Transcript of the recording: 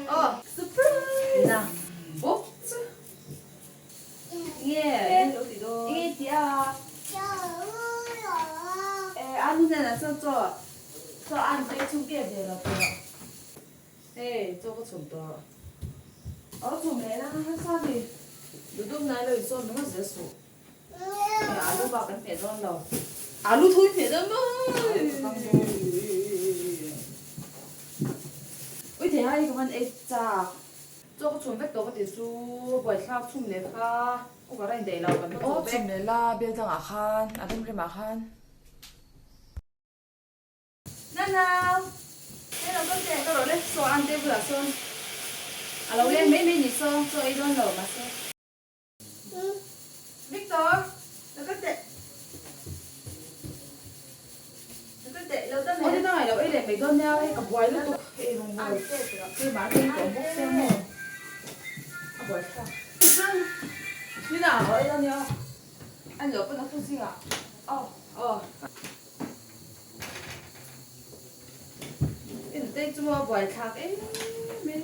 Aw surprise! Na bawk chu nge lo ti dawn? Nge ti a? E a nu hnenah chuan chaw chaw an tui chhung ke ve lo tawh. Hei chaw ka chhum tawh. Aw chhum leh la nasa ni. Duh duh nai lo insawn ringawt zel suh. Alu bak kan hmeh dawn lo. Alu tho i hmeh dawn maw? Ui thei hai hi ka van ei chak. Chaw ka chhum vek tawh ka ti chu buaithlak chhum leh kha cooker a indaih lo kan va chawh vek. Aw chhum leh la bel dangah khan a rem remah khan. Nanau, hei lo kal teh ka rawh le, saw an table ah sawn a lo leng mai mai ni saw, chaw ei dawn lo mahse. Victor, lo kal teh. Lo kal teh, lo dam em? Aw ni dang ai lo ei leh mai dawn nia, hei ka buai lutuk ei rawng maw keimah a teng tawh bawk sia maw a buai thlak. Chuan nina a ei dawn nia, a ni lo pawn a thu zingah aw aw. Intei chu maw a buai thlak em em.